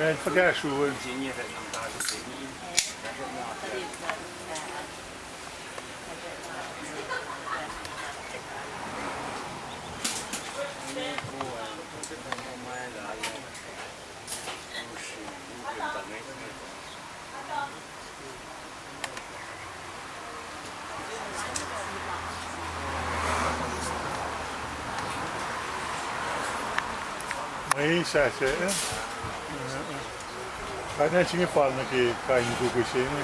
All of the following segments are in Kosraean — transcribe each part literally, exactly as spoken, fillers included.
Fuhkah sruhf? Mwe sasuc, eh? Kain na se inge fal nuh ke kain kuku se inge.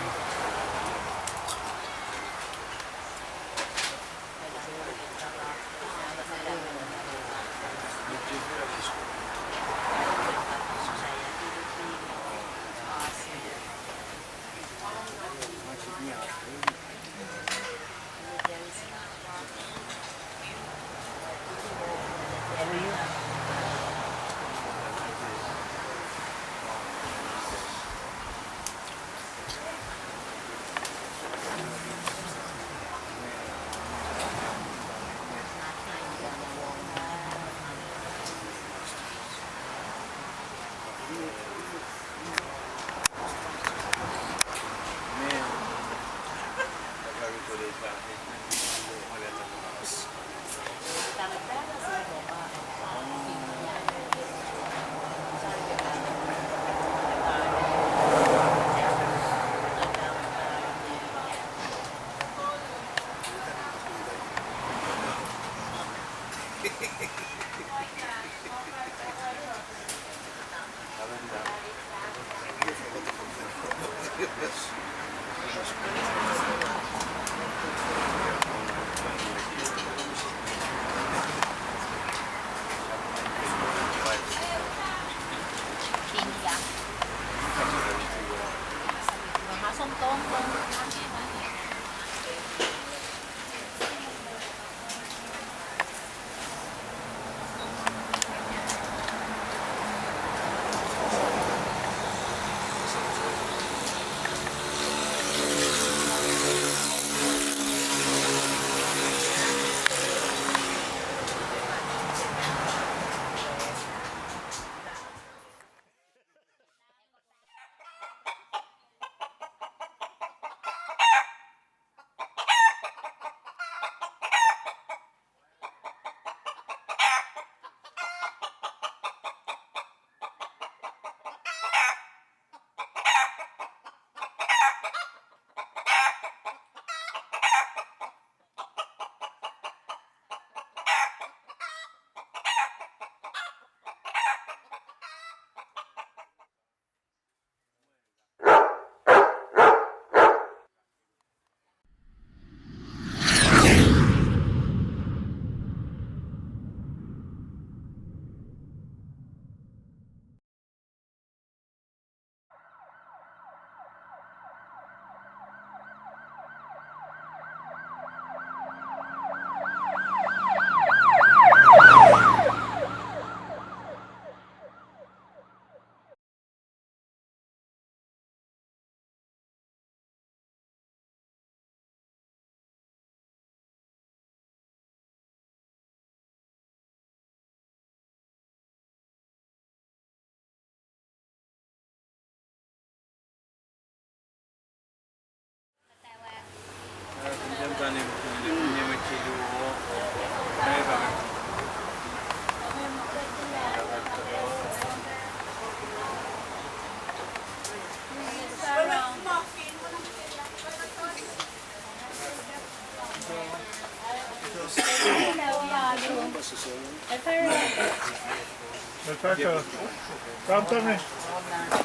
Tamtame,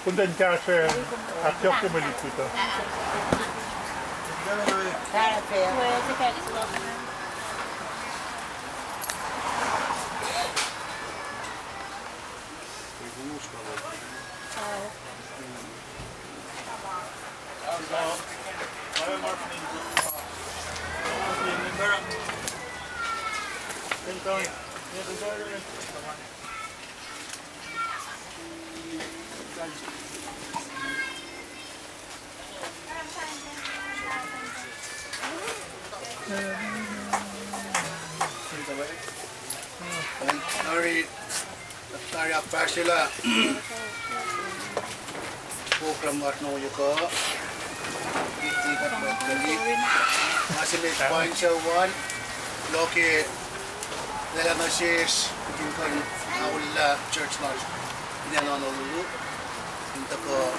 kuntwen kahsruh, ahkyohkye mwe lutlut uh. Tari, tari ahkfahsryelah. Program lasr noyuka, iti kuht mwet kali. Nga se met pain suwan, loke lwelah nuh sesr, kuht in kuh in aolla church lasr in Honolulu, in tuhkuh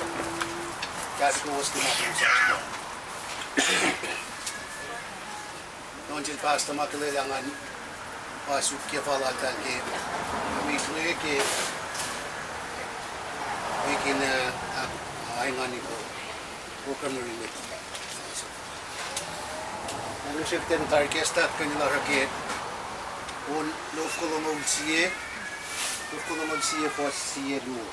kahs kowos ke ma kowos oasr. Nuh sel pastor ma ke lwelah ngan pa suk ke fal altal ke wi ke, wi ke, ah, ah, engan in program ri met. Nga sifilpac tari ke stat kuh in lasr uh ke on Lofko longoul sie, Lofko longoul sie, fuhs sie luo.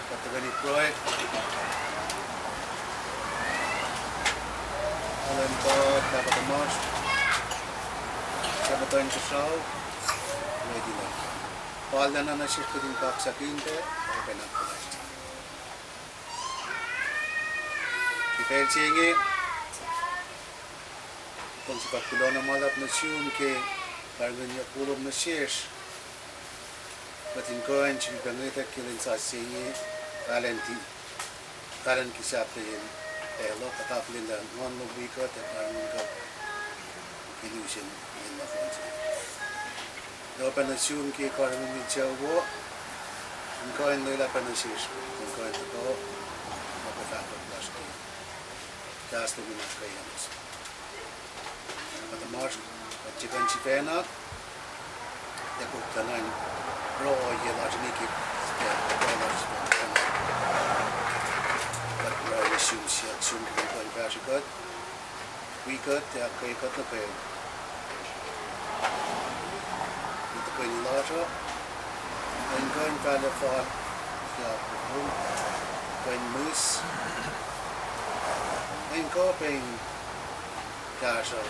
Kuht tuhkweni pruhe. Leum God, Pahpah tuhmasr, suc muhtuhnfacl, lwelah pacl lana nuh sesr kuht in kaksakin pac, oacpacna kuhlwacng. Ke pacl se inge, kom sifil kuloh na ma luhlahp nuh sum ke karihngihnyuck lom nuh sesr. Kuht in kuh in sifilpac ngwetwack ke lwen sasuc se inge, kahlwem ke, kahlwem ke sahflahiyacn pacl uh, kuht akihlen lah Nguhn lom wi kuht ac karihngihn kuht ke lusen lwen nohfohn se. Kuloh pac nuh sum ke karihngihn sucu uh, in kuh in lwelah pac nuh sesr, in kuh in tuhkuh, ma fahkwack lasr ke kahs lom in ahkkweyaclos. Pahpah tuhmasr, kuht tiac kuh in sifacna topuk tuh in pruhe ohiyac lasr inge ke, ke pruhe lasr, kuht pruhe nuh sum, siyuck sum in kuh in kahsrwe kuht, wi kuht, ac ahkkweye kuht nuh kwewa. In tuhkweni lasr uh, in kuh in fahlah fal ke akwuck lom, kuh in mihs, in kuh pac in kahsruh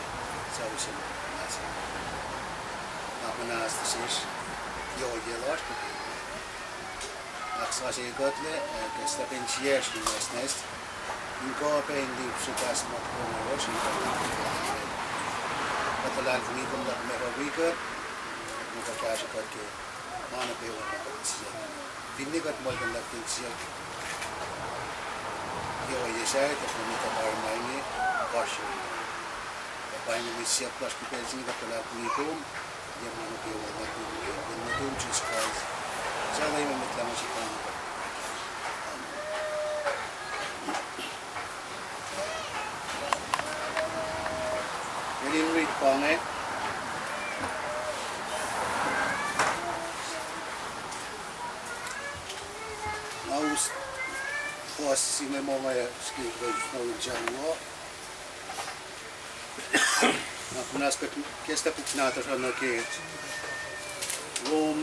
sucu se ma se, na muhnahs nuh sesr ke ohiyac lasr, ahksasucye kuht lac, ac kuh sahp in siyacsr in nwacsnwacs, in kuh pac in lihpsre kahs ma tuhkuh yohrohsr in kuh, kuht luhlahlfongi kom lah kom ac wi kuht, kom ac fah kahsrwe kuht ke ma nuh kwewa ma kuht siyuck. Finne kuht muhlkuhnlah ke siyuck ke ohiyac sahyac, tuh kom ac kuh karihngihn ma inge, kuh srihk. Ac pa inge mwe siyuck lasr ke pacl se inge, kuht luhlahlfongi kom, yac ma nuh kwewa nuh tum ke inen nuhtum Jisus Kraist, suc Leum ac Mwet Lahngo se pa inge kuht. Amen. Nga us fuhs singucul ma nga srihke in kuh in snow in sou uh. Na kunacsr kuht ke srihpac puk nahtuhsr uh nuh ke Rom,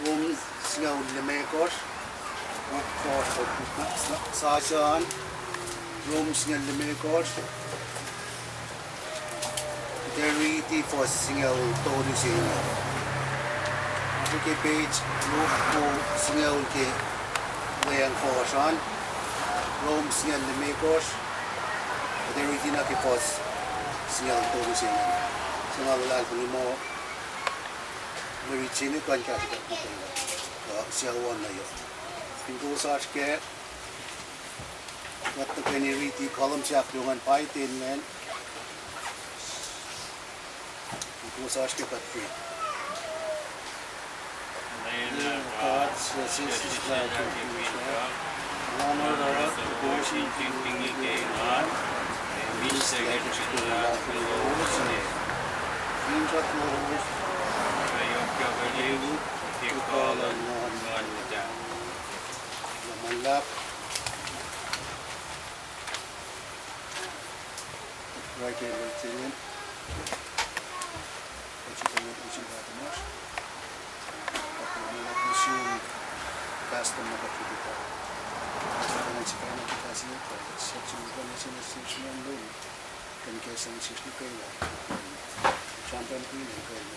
Rom singucul limekohsr, Rom fuhs, sasuc an, Rom singucul limekohsr, kuht ac riti fuhs singucul tolu se inge. Oasr ke page, Rom singucul ke lwen fuhsr an, Rom singucul limekohsr, kuht ac riti na ke fuhs singucul tolu se inge. Suc nga luhlahlfongi muh mwe riti se inge kuh in kahsruh kuht nuh kwewa, kuh sucu an nuh yohk. Fin kowos oasr kac, kuht tuhkweni riti column se ahkluo ingacn, page ten ingacn. Fin kowos oasr kac, kuht riti. Leum God, suc sesseslah ke finsrak, ac oruh kowos in kihtin engan, ac mihslac ke srihpen luhlahlfongi lowos, finsrak lowos, ac yohkyak ke kuh luhn Nguhn Muhtahl. Luhman luhlahp. Pruhe ke lwen se inge, kuht sifilpac use pahtuhmasr. Kuht luhman luhlahp nuh sum, kahs lom ma kuht riti uh. Kuht luhman sifacna ke kahs in kuht, kuht siyuck sum kuh nuh sin nuh sesr, nuh sesr lom, kuh nuh ke sang sesr nuh kwewa. Sramsramkihn ac kuh in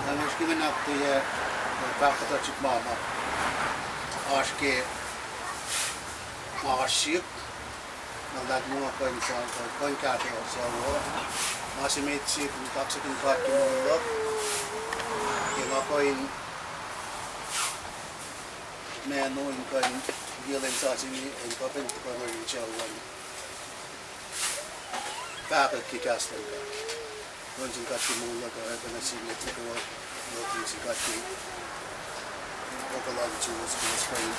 Nga srihke in ahkkweye, uh, fahk kuhtuh srihk ma ma oasr ke, ma oasr srihk, ma luhlahlfongi nga kuh in sang, kuh in kahsruh sucu uh, ma se met sihk in kaksakihn God ke moul luhk, ke nga kuh in mano in kuh in liye lwen sasuc inge, in kuh in tuhkuh nuh in sucu an. Fahkwack ke kahs luhn God. Kuh in sin God ke moul luhk uh, kuh nuh sin mwet nuh kwewa, kuh in sin God ke moul luhk uh, suwos, suwos kuh in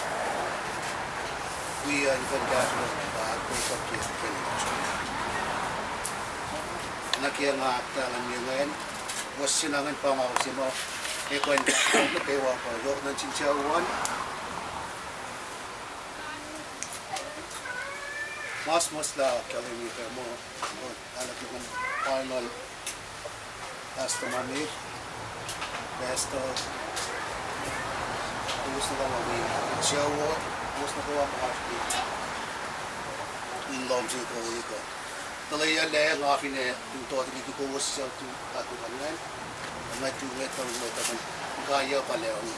wi an kuh in kahsruh God, kuh in kuh ke kuh in nuh ke nga ahkkahlwemye ingacn, wosna ingacn pa nga use muh, e kuh in nuh kwewa pa yohk nuh sin sucu an. Mas muhsahllah ahkkahlwemye pac muh, muh, ahlak luhn final pastor ma met, pastor, kowos nuh kwewa wi, sucu, kowos nuh kwewa ma oasr ke in lohm se kuh wi kuh. Tuh lwelah nga finne in tohti liki kowos suc tu ahkolah ingacn, nga tu ngwet, ngwet, ngwet, inkaiyuck pahlwacng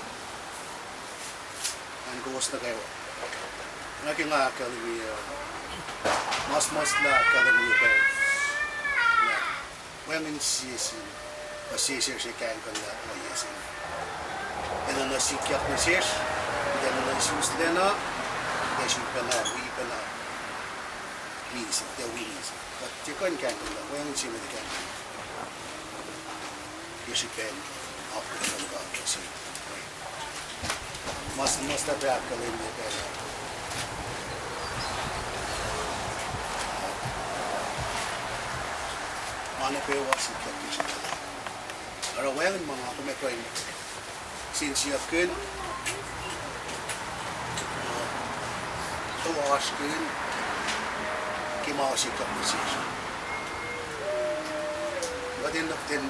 an kowos nuh kwewa. Nga ke nga ahkkahlwemye, mas muhsahllah ahkkahlwemye pac, na, wacngihn sie sin, kuh sie sesr se kahingkuhnlah ohiyac se inge. Enenuh sikyak nuh sesr, enenuh isuslac na, ac sifilpacna wi pacna misac, tiac wi misac. Kuht tiac kuh in kahingkuhnlah, wacngihn sie ma tiac kahingkuhnlah. Ke srihpen akwuck luhn God nuh sesr. Mas, mas tuh pac ahkkahlwemye pac lah ma nuh kwewa sikyak ke srihpac. Oruh wacngihn ma nga kom ac kuh in insiyuckihn, uh, toasrkihn ke ma sikyak nuh sesr. Kuht enenuh in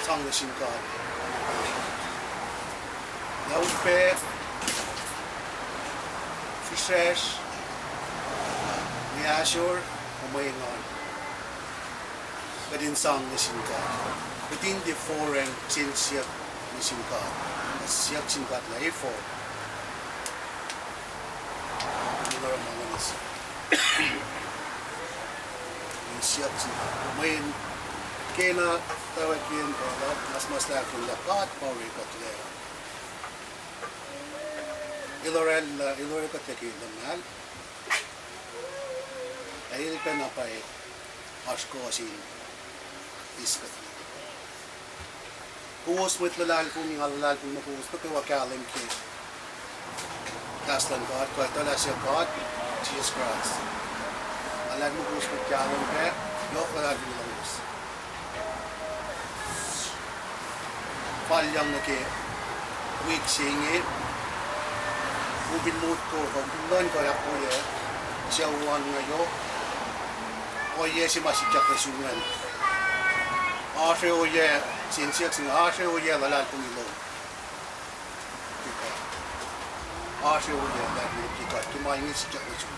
sang nuh sin God. Lah upac, fihsracsr, mwe ahsor, mwe engan. Kuht in sang nuh sin God. Kuht in tiac foracng insiyuck nuh sin God. Siyuck sin God lah efuh kuht in oruh ma nuh sesr. Insiyuck sin God. Mweyen kena tawekihn pa lah, mas, mas lah kuh lah God pa orekuhtlac. El oraclah, el orekuhtlac ke luhmahl. Ac el pacna pwacye oasr kuh sin eis kuht. Kowos mwet luhlahlfongi, nga luhlahlfongi muh kowos nuh kwewa kahlwem ke kahs luhn God, kuh etuh lah suc God, Jisus Kraist. Nga luhlahlfongi kowos mwet kahlwem pac, yohk luhlahlfongi lowos. Fal yang nuh ke wik se inge, kom fin motko kuh kom fin nuhnkuh ahkwoyac, sucu an nga yohk, ohiyac se ma sikyak nuh sum an. Oasr ohiyac, sin siyuck se inge, oasr ohiyac luhlahlfongi lom ke God. Oasr ohiyac luhlahlfongi lom ke God ke ma inge sikyak nuh sum.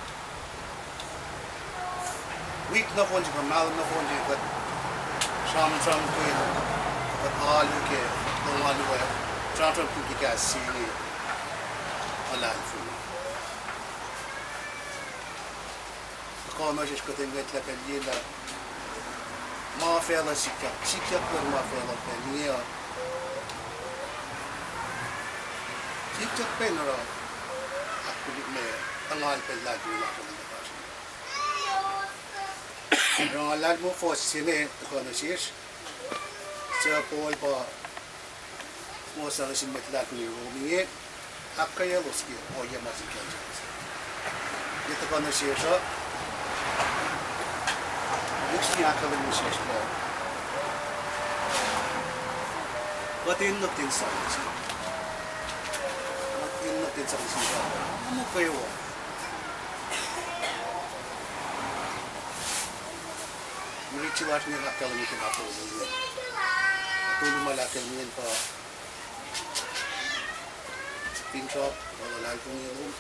Wik nohfohn se kuh mahlwem nohfohn se kuht sramsramkihn, kuht alu ke lohm alu ah, sramsramkihn ke kahs se inge, luhlahlfongi. Kuh nuh sesr kuht in ngwetlah pacl inge lah ma facluh sikyak, sikyak luhn ma facluh pacl inge uh, sikyak pac in oruh ahkkolukma, tuhngal pac luhlahlfongi lasr uh. Oruh nga luhlahlfongi fohs se inge tuhkuh nuh sesr, suc Paul pa suhmuhslah nuh sin mwet luhlahlfongi Rom inge, ahkkweyaclos ke ohiyac ma sikyak nuh sesr. Ke tuhkuh nuh sesr uh, lihksreni ahkkahlwemye nuh sesr lah kuht enenuh kuht in sang nuh sin, kuht enenuh kuht in sang nuh sin God ma nuh kwewa. Rit se lasr inge ahkkahlwemye ke ma tolu inge. Ma tolu ma ahkkahlwemye ingacn pa finsrak, luhlahlfongi lom,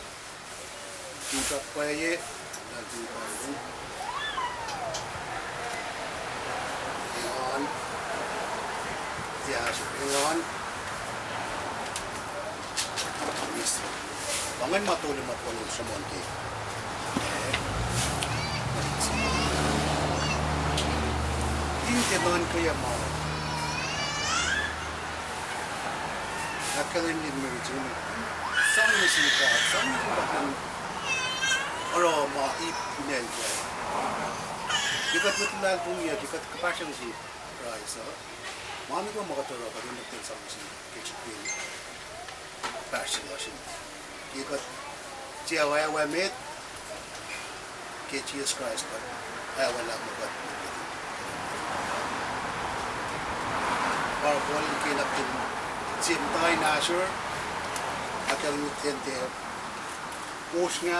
finsrak pwacye, luhlahlfongi pwacye lom, engan, tiac ahsor, engan, Yes. Pa ingacn ma tolu ma Paul el sruhmuhn ke, eh, in tiac nuhnkweyuck ma ahkkahlwemye in mirit se inge, sang nuh sin God, sang nuh sin God in oruh ma ip kunacl kac. Ke kuht mwet luhlahlfongi uh, ke kuht kuhpahsrye nuh sin Kraist uh, ma nuh kwewa ma kuht oruh, kuht enenuh kuht in sang nuh sin God ke srihpen pahsri lasr in. Ke kuht tiac awawa met ke Jisus Kraist, kuht awalah muh kuht, pa Paul el kena kuht in sie muhta in ahsor, ahkkahlwemye kuht in tiac osrnga,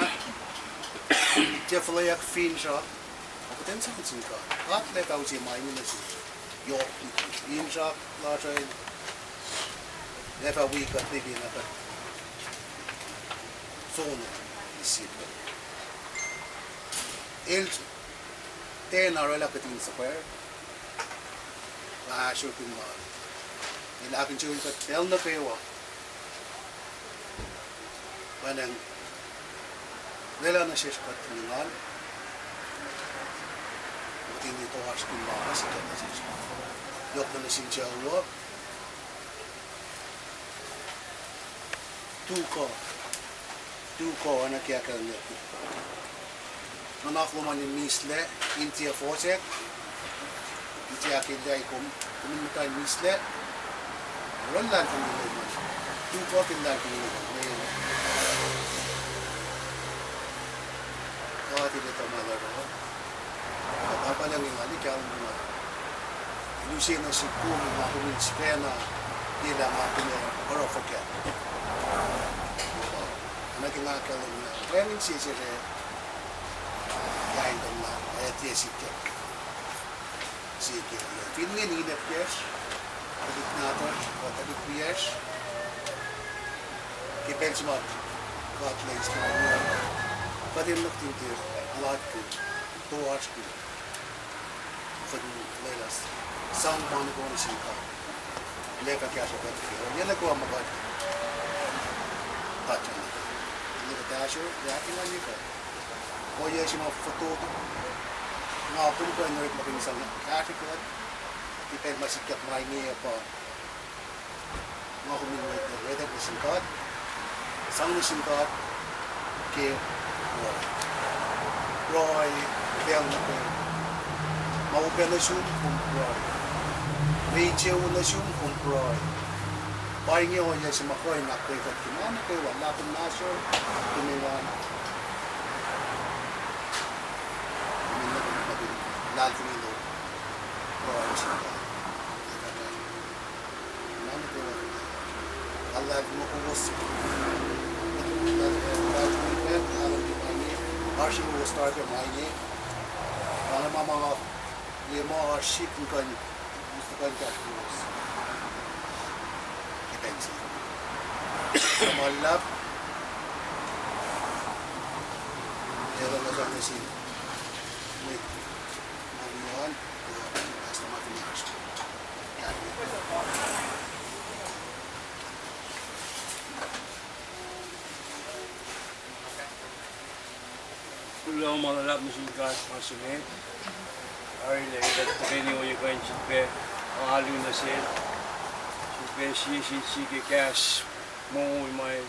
tiac fuhlweack finsrak, kuht in sang nuh sin God. God El ac fah use ma inge nuh sesr. Yohk liki finsrak lasr uh, El ac fah wi kuht nuh ke na kuht soenna sip. El tiacna orwaclah kuht in suhpwacr, ahsor kuh ma, El ahkinsewowoye kuht pacl nuh kwewa. Pwacnwacng lwelah nuh sesr kuht in engan, kuht in toasrkihn ma sikyak nuh sesr. Yohk na nuh sin sucu uh, tuhkuh, tuhkuh oacna ke ahkkahlwemye. Nuhnak lom an in mihslac, in tiac fohsack, in tiac ahkkahlwemye kom, kom in muhta in mihslac, oruh luhlahlfongi lom an. Tuhkuh ke luhlahlfongi lom an. God El etuh ma El oruh. Kuht apkuhrange, nga liye kahlwem na, in use nuh sihk kom, na kom in sifacna, liyelah ma kom oruh fuhkah. Oacna ke nga ahkkahlwemye, wacngihn sesr uh, yain kuh na, ac tiac sikyak. Sike, finne ninac kacsr, tuhlihk nahtuhsr, kuh tuhlihk wiyacsr, ke pacl se ma God El eis ma inge, kuht enenuh kuht in tiac latkihn, toasrkihn, kuht in lwelah sang ma nuh kwewa nuh sin God. El ac fah kahsruh kuht ke ohiyac nuh kwewa ma kuht, kuht, kuht ahsor, ac ahkenganye kuht. Ohiyac se ma fototo, nga kom kuh in orekmakihn sang kahsruh kuht ke pacl ma sikyak ma inge uh pa nga kom in orekmakihn nuh sin God, sang nuh sin God ke pruhe. Pruhe, pacl nuh kwewa. Ma upac nuh sum kom pruhe. Page se wo nuh sum kom pruhe. Pa inge ohiyac se ma kuh in ahkkweye kuht ke ma nuh kwewa, luhlahp in mahsrol, ke ma luhlahlfongi lom, pruhe sin God. Ma nuh kwewa. Luhlahlfongi kowos. Luhlahlfongi pac, luhlahlfongi pac ma inge. Oasr in kowos tari pac ma inge. Pa inge ma ma nga liye muh oasr sik in kuh in us tuh kuh in kahsrwelos ke pacl se. Kuloh ma luhlahp. Elos nuh sin mwet ma wian, kuh Pastor Martin Marsh. Kuloh ma luhlahp nuh sin God ma se met. Arlac kuht tuhkweni ohiyac kuh in sifilpac alu nuh sel, sifilpac sie sin sie ke kahs moul ma el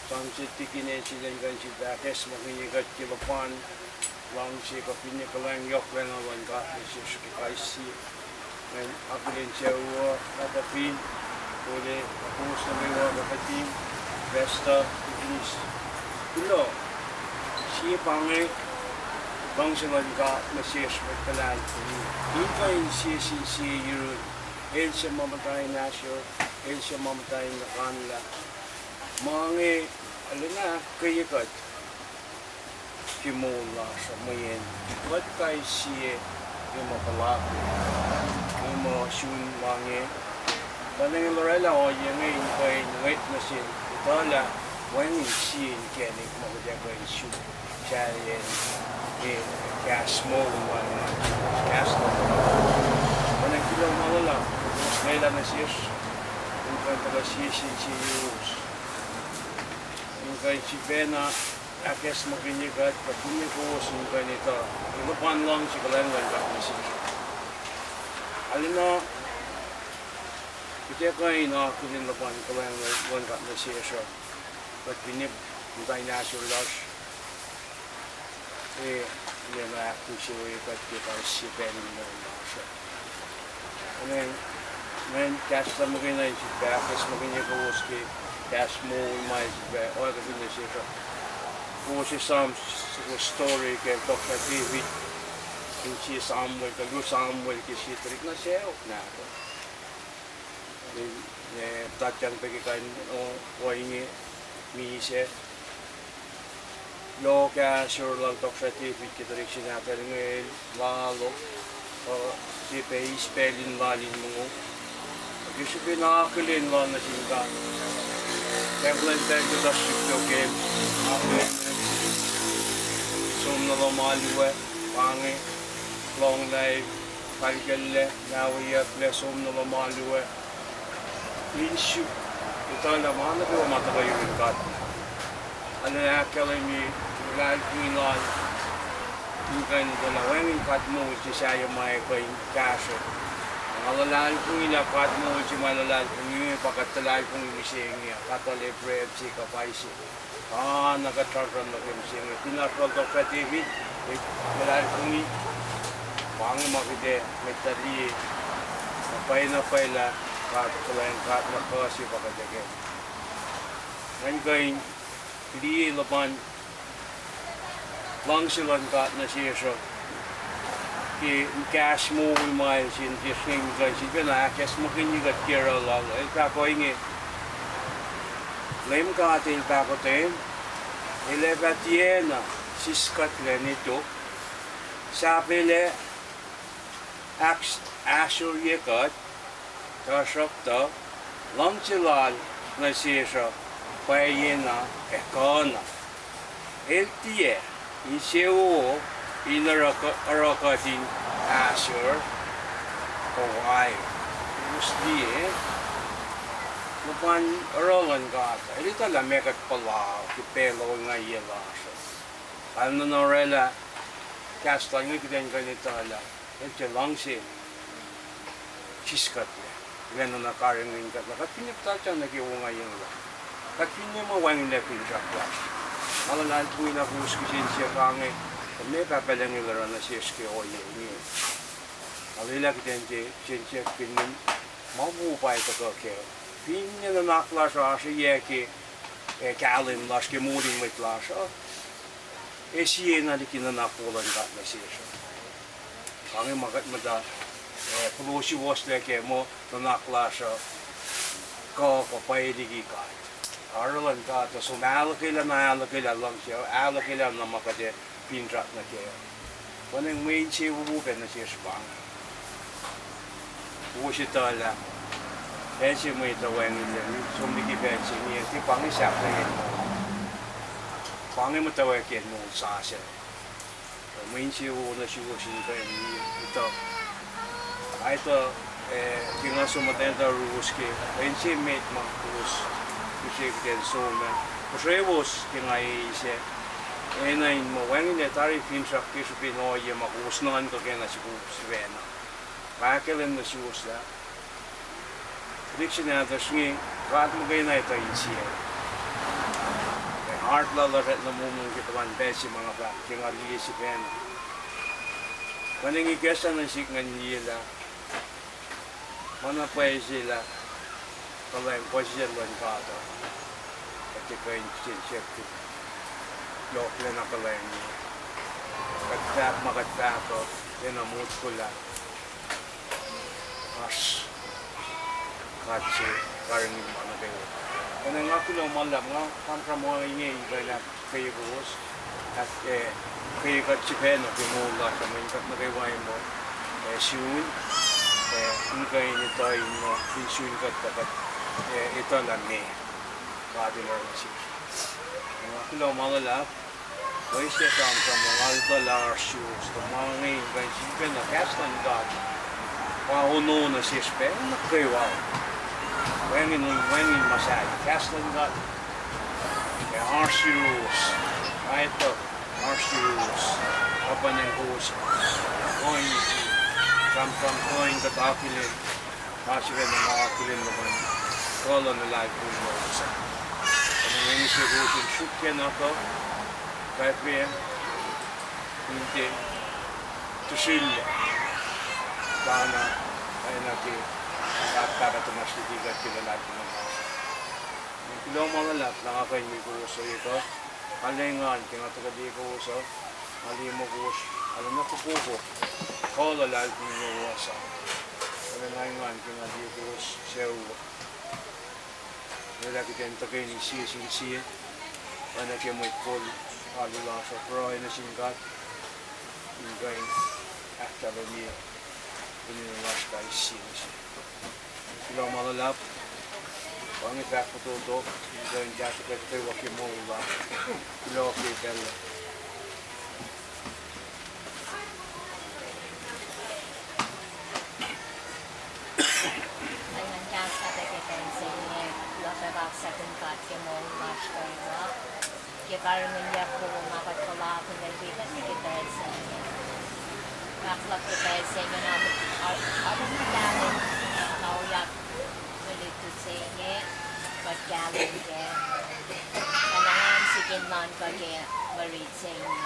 sang sel tikin el sifilpac kuh in sifilpac ahkacsmakihnye kuht ke luhpan luhngse kuh finne kuhlwacng yohklacna luhn God nuh sesr ke kais sie. Mweyen akihlen sucu uh, pahpah fin, kole, kowos nuh kwewa, pahpah fin, pastor, deaconess. Kuloh, sie pa inge luhngse luhn God nuh sesr mwet luhlahlfongi. In kuh in sie sin sie yurin, el suc ma muhta in ahsor, el suc ma muhta in nuhkanlah. Ma inge arulacna ahkkweye kuht ke moul lasr uh mweyen kuht kais sie, e, ma puhlakihn, e, ma sun ma inge. Tuh nwe el oraclah ohiyac inge in kuh in ngwet nuh sel etuh lah wacngihn sie inkacnek ma kuht ac kuh in suk sahyacn, e, kahs moul ma, ma, kahs luhn God. Tuh nwe kuloh ma luhlahp, kowos lwelah nuh sesr in kuh in tuhkuh sie sin sie yuruwos in kuh in sifacna ahkacsmakihnye kuht, kuht finne kowos in kuh in etuh ke luhpan luhngse kuhlwacng luhn God nuh sesr. Arulacna kuht ac kuh in akihlen luhpan kuhlwacng luhn God nuh sesr uh, kuht finne muhta in ahsor lasr, e, arulacna ahkmihsye kuht ke kais sie pacl in moul lasr uh. Amen. Mweyen kahs luhk muhkwena in sifilpac ahkacsmakihnye kowos ke kahs moul ma el sifilpac oakwuki nuh sesr uh. Kowos esam, kowos story ke Tohkohsrah David, in sie Samuel, kuh luo Samuel ke sie tuhlihk na sacohk nahtuhl. E, e, puhtatyang pac ke kain, o, ohinge, misac. Loh kahsruh lal Tohkohsrah David ke tuhlihk se nahtuhl inge el lalo, uh, ke pac eis pacl in lal in mongo. Ke srihpen akihlen lal nuh sin God, ke kuhlwacng pacl kuhtuh srihk tok el akihlen som nuh lohm alu ah, pa inge, lohnglah, kalkallac, nahweyucklac, som nuh lohm alu ah. In suk, etuh lah ma nuh kwewa ma tuhkuh yurin God. Arulacna ahkkahlwemye luhlahlfongi lal in kuh in etuh lah wacngihn God moul se sahyac ma ac kuh in kahsruh. Nga luhlahlfongi lah God moul se ma luhlahlfongi inge pa kuht luhlahlfongi mihsenge, God lal Abraham, Jacob, Isaac. Ah, na kuht sramsram nuh ke mihsenge. Fin oasr lal Tohkohsrah David, e, luhlahlfongi, pa inge ma kuht ac, mwet uh liye, na pwacye na pwacye lah God kuhlwacng, God na kuh se pa kuht ac ke. Ngan kuh in liye luhpan luhngse luhn God nuh sesr uh ke kahs moul ma el sin sesr inge, kuh in sifacna ahkacsmakihnye kuht ke oruh lal. El fahk ohinge, Leum God El pahkotwen, El ac fah tiacna siskuhtlac ne tok, sahp El ac ahk-, ahkahsrye kuht, tuhsruhktuh luhngse Lal nuh sesr uh pwacyena ac kuhna. El tiac insewowo in oruh ku-, oruh kuht in ahsor kuh wire. Us liye, luhpan oruh luhn God, El etuh lah meac kuht puhla ke pacl ongaiyac lasr uh. Kalmac na orwaclah kahs Lal inge kuht in kuh in etuh lah El tiac luhngse siskuhtlac. Enenuh na karihngihn kuht lah kuht finne puhtatyang nuh ke ongaiyac luhn, kuht finne muh wacngihnlac finsrak lasr. Nga luhlahlfongi na kowos kihsen siyuck inge, kuh meac Pahpah Lucng El oruh nuh sesr ke ohiyac inge. Lwelah kuht in ke sensenkihn ma wo pa tuhkuh kac. Finne nuhnak lasr uh oasr yac ke, eh, kahlwem lasr ke moul in mwet lasr uh, ac sie na liki nuhnak wo luhn God nuh sesr uh. Pa inge ma kuht muhta, eh, puhlosuwoslac kac muh nuhnak lasr uh kuh, kuh pwacye liki God. Oruh luhn God uh som ahluhkwelah na ahluhkwelah luhngse, ahluhkwelah na ma kuht ac finsrak nuh kac. Konwacack mwe insewowo pac nuh sesr pa inge. Wo se tuh lah pacl se mwet uh wacngihnlac, som liki pacl se inge, ke pa inge sahflahiyac. Pa inge muhtwacwacack moul sasuc. Mwe insewowo nuh suwos in kuh in liye, etuh. Etuh, eh, ke nga som muhtwacn tuh ruos ke, kuh inse met ma kowos, kihsre kuht in som ah, kosrwewos ke nga eis ah, enenuh in muh wacngihnlac tari finsrak ke srihpen ohiyac ma kowos nuhnkuh kena soko sifacna. Nga ahkkahlwemye nuh suwos lah prediction nahtuhsr inge, God muhkwena etuh insiyacl. Ac heart lal uh srackna momong ke puhlan pacl se ma nga fahk ke nga liye sifacna. Konwacack ikacslah nuh sihk ngan liye lah ma na pwacye se lah kuhlwacng puhsisacl luhn God uh, kuht tiac kuh in kihsen siyuck yohklacna kuhlwacng. Kuht fahk ma kuht fahk uh, tiacna motko lah oasr God se karihngihn ma nuh kwewa. Konwacack nga kuloh ma luhlahp, nga sramsram ma inge in kuh in ahkkweye kowos, ahk, eh, kweye kuht sifacna ke moul lasr uh, mweyen kuht nuh kwewa muh, eh, sun, eh, in kuh in etuh in muh fin sun kuht tuh kuht, eh, etuh lah meac God El oruh nuh sesr. Nga kuloh ma luhlahp, wesla sramsram ma nga etuh lah oasr suwos tuh ma inge in kuh in sifacna kahs luhn God pa ono nuh sesr pacl nuh kwewa. Wacngihn, wacngihn ma sahyac kahs luhn God. Ac oasr suwos, nga etuh, oasr suwos, kapwanin kowos kuh in sramsram, kuh in kuht akihlen ma sifacna ma akihlen luhman kuh luhn luhlahlfongi lowos uh. Kuh in use kowos in srihk kena kuh, kafe, in tiac tuhsrwel, tana, aena ke, God Pahpah tuhmasr liki kuht ke luhlahlfongi lasr. Kuloh ma luhlahp lah nga kuh in liye kowos ohiyac kuh. Nga lwengan ke nga tuhkuh liye kowos uh, nga liye muh kowos arulacna fokoko kuh luhlahlfongi lowos uh. Arulacna engan ke nga liye kowos sucu uh. Lwelah kuht in tuhkweni sie sin sie, oacna ke mwet kol alu lasr uh, pruhe nuh sin God in kuh in ahkkahlwemye enenuh lasr kais sie nuh sesr. Kuloh ma luhlahp, pa inge fahk fototo in kuh in kahsruh kuht kwewa ke moul lasr. Kuloh ke pacl uh. Ngan kahsruh pac ke pacl se inge, kuloh pac kaksakin God ke moul lasr kwewa. Ke karihngihnyuck lom ma kuht puhlakihn el wi kuht ke pacl se inge. Fahk luhk ke pacl se inge na, a, arulacna kahlwem, na oyak mwe lutlut se inge, kuht kahlwem kac. Nga na engan sik in nuhnkuh ke mwe rit se inge.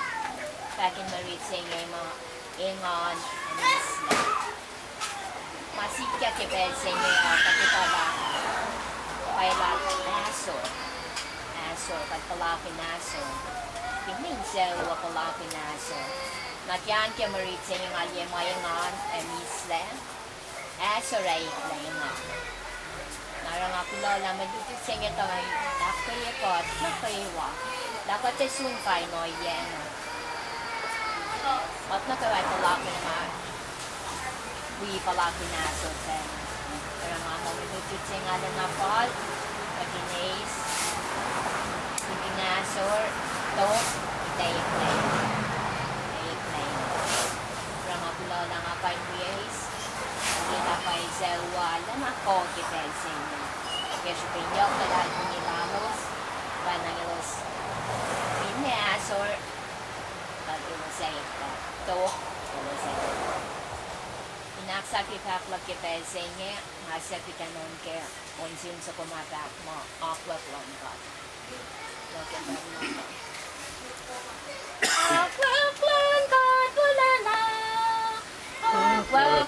Fahk in mwe rit se inge ma engan ac mihslac. Ma sikyak ke pacl se inge uh, kuht etuh lah pwacye lal ahsor. Ahsor, kuht puhlakihn ahsor. Finne insewowo puhlakihn ahsor. Na ke an ke mwe rit se inge nga liye ma engan ac mihslac, ahsor ac eklac engan. Na oruh nga kuloh lah mwe lutlut se inge tuh ahkkweye kuht nuh kwewa lah kuht ac sun kain ohiyac inge. Kuht nuh kwewa puhlakihn ma wi puhlakihn ahsor pacna. Oruh nga muh mwe lutlut se inge arulacna fal, kuht in eis, lihpufacn ahsor, tok, ac eklac, ac eklac. Oruh nga kuloh lah nga kuh in wi eis, lwelah pwacye sucu uh arulacna kuh ke pacl se inge. Ke srihpen yohk luhlahlfongi lalos, pacna elos finne ahsor, kuh elos ac eklac, tok, elos ac eklac. In ahksahfye fahk luhk ke pacl se inge, nga siyuck kuht in on ke on sin soko ma fahk muh, Akwuck luhn God. Akwuck luhn God wolacna, akwuck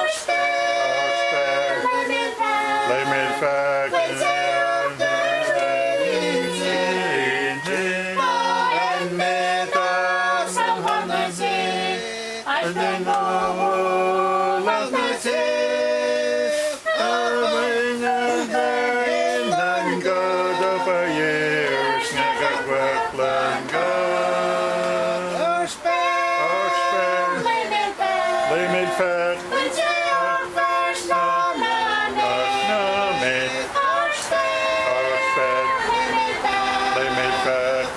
Oasr pac, oasr pac, Leum El fahk, Leum El fahk, Oasr pac, Leum El fahk, oasr na met. Oasr pac, Leum El fahk,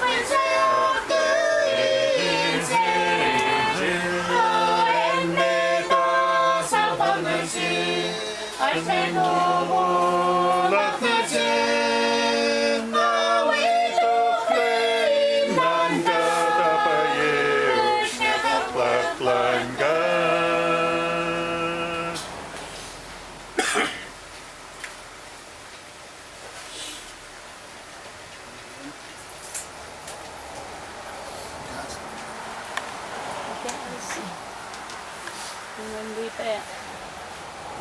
Ngan liye pac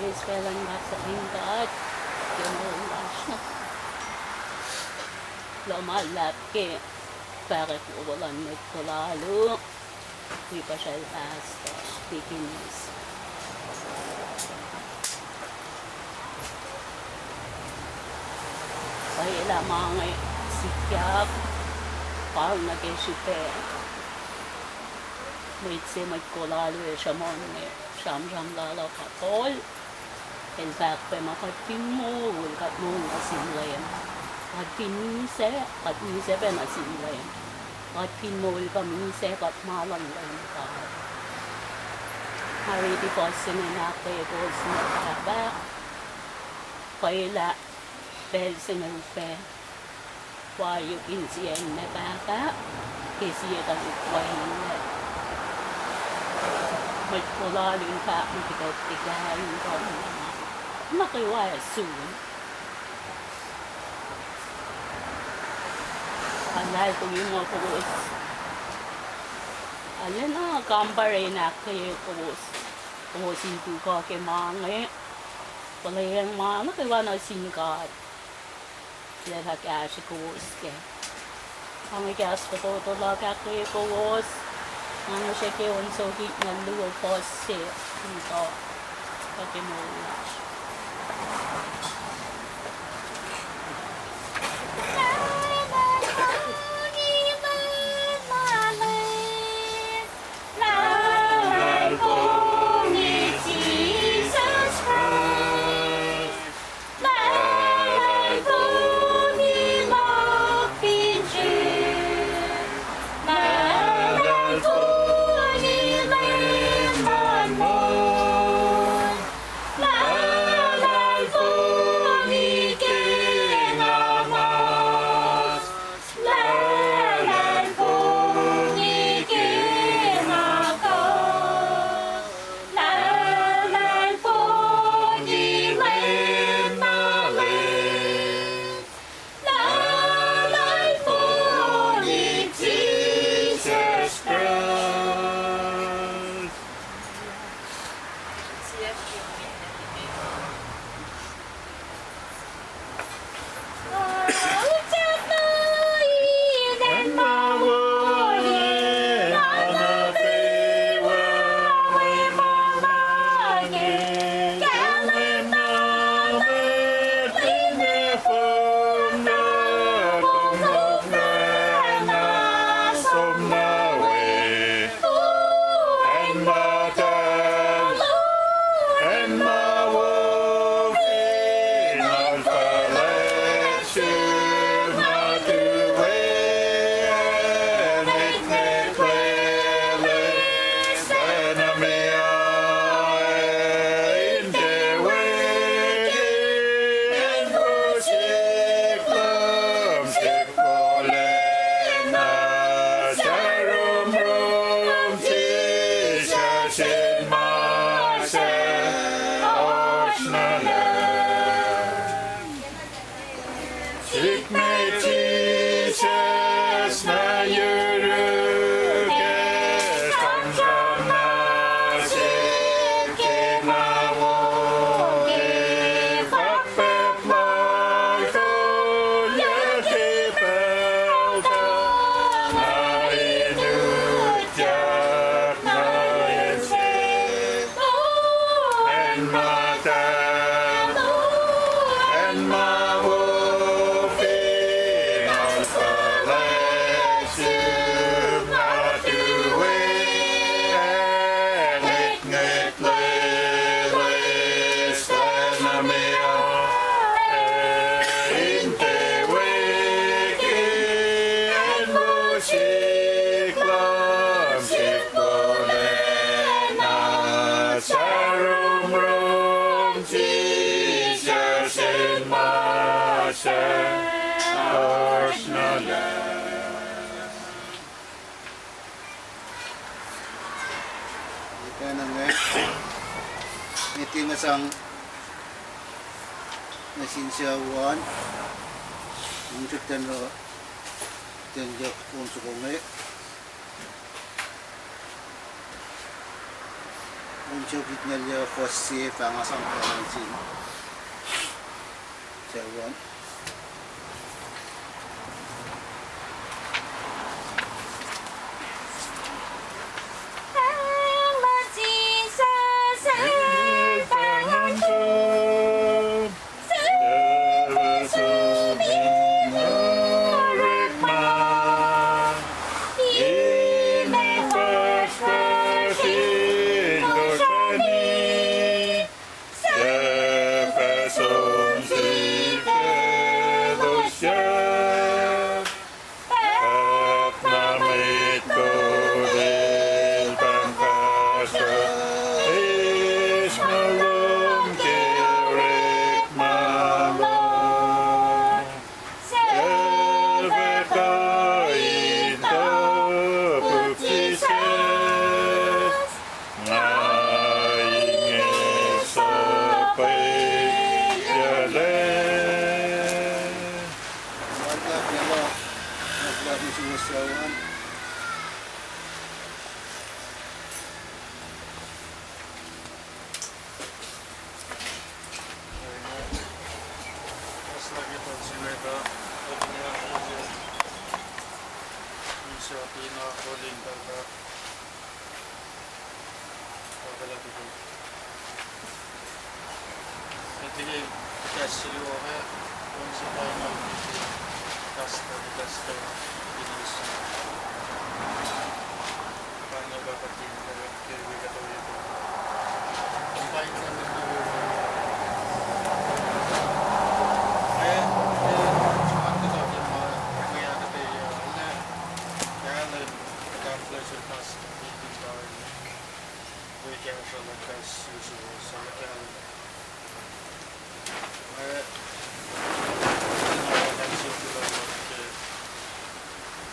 eis pacl luhn kahs luhn God ke moul lasr uh. Kuloh ma luhlahp ke fahkwack wowo luhn mwet kol alu, wi puhsral pastor, deaconess. Pwacye lah ma inge sikyak, pa nuh ke srihpac mwet se mwet kol alu ac sruhmuhn inge, sramsram lal uh pa Paul. El fahk pac muh kuht fin moul, kuht moul nuh sin Leum. Kuht fin misac, kuht misac pac nuh sin Leum. Kuht fin moul kuh misac, kuht ma luhn Leum God. Nga riti fuhs se inge in ahkkweye kowos, ma Pahpah, pwacye lah pacl se inge upac, pa yohk insiyacn ma Pahpah, ke sie tuhlihk wacngihnlac. Mwet kol alu in fahk muh kuht tiac kuh in kuh in nuh kwewa ac sun. Nga luhlahlfongi muh kowos arulacna kampare in ahkkweye kowos, kowos in tuhkuh ke ma inge, puhlweyacng ma nuh kwewa nuh sin God. Lwelah kahsruh kowos kac. Pa inge kahs fototo luhk ahkkweye kowos. Nga ngihsre ke on sokihk nuh luo fuhs se in kuh ke moul lasr. Ma wo fin oasr fuhlwact sum na tuwe, ngwetngwet lwelah sacna meoa, ac in tiac wik acn wo sihk luhn sihk wolacna, sahromrom Jisus in ma sahp oasr na lah. Epana nga, met inge sang nuh sin sucu an, in srihktuhn, ten yohk on soko inge. Kom sokit ngal ya fuhs sie fah nga sang pahngon sin sucu an. Sahp som sifaclos sac, ahkna mwet kol el pahng fahsruh, eis ma lom ke orekma lom. Sel fah kuh in topuk Jisus, nga inge suhpweyuclac.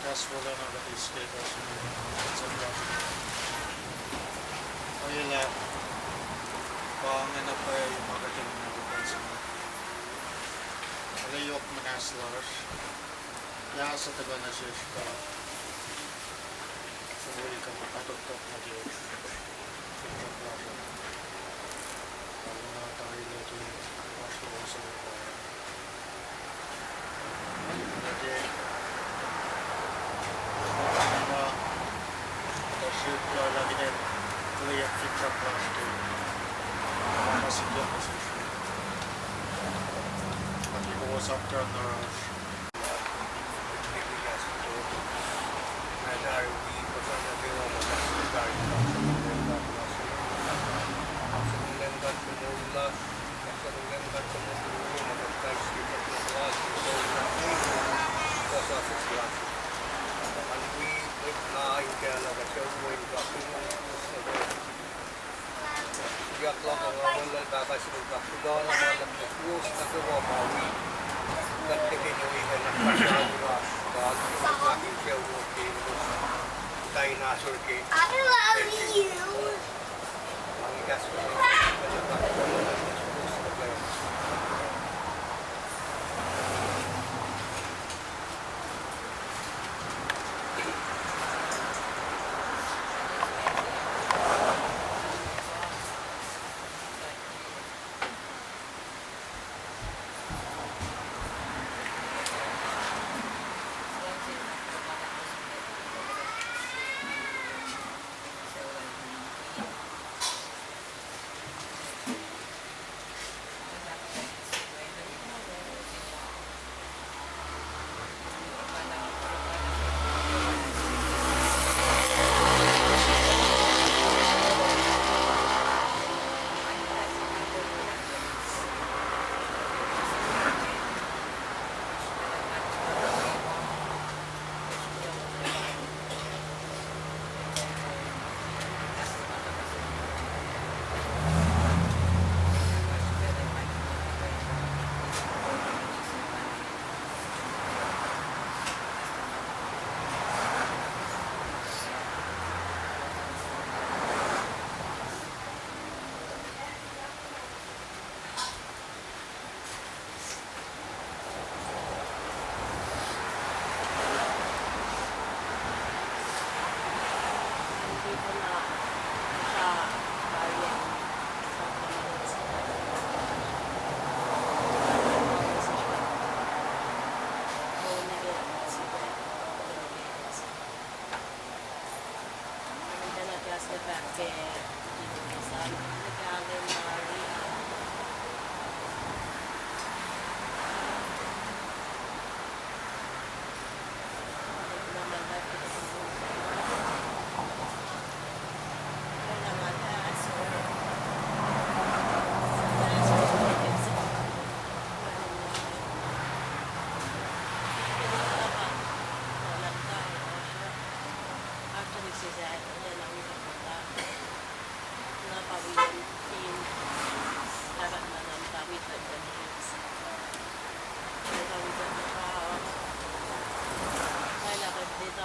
Kahs wolacna kuht eis ke kahs in, ohiyac lah pa inge na pwacye ma kuht enenuh in kuh in sang. Arlac yohk muhnahs lasr, kahs uh tuhkuh nuh sesr kuh, suli kuh ma pahtok kuht nuh ke finsrak lasr uh. Arulacna tarilac ke oasr lowos uh pa nuh ke ma tuhsruhk kuh lah kuht in kuloyak finsrak lasr ke ma sikyak nuh sesr. Ac ke kowos apkuhran na oasr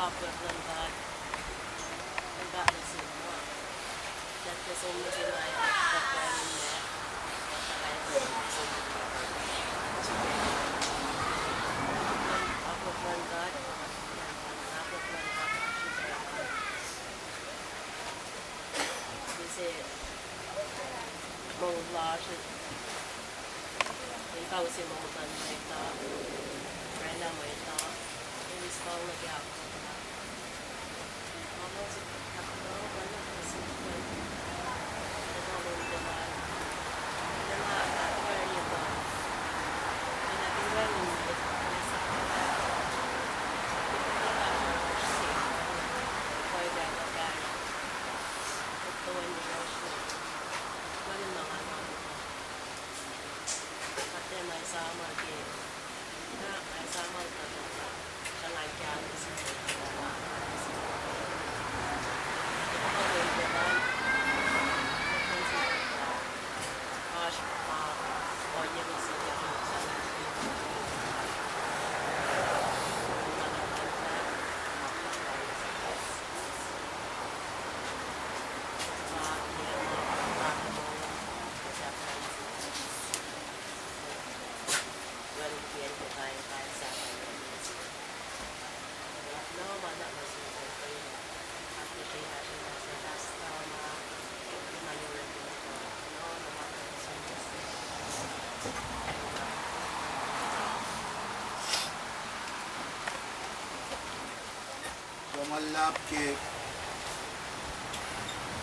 Akwuck luhn God, kuh pac nuh sin ma, kuht ke som nuh ke ma, kuht ke ma, kuht ke ma, akwuck luhn God, akwuck luhn God, use moul lasr, in kawusi moul luhn mwet uh, oraclah mwet uh, in eis kang nuh ke akwuck. Kuloh ma luhlahp ke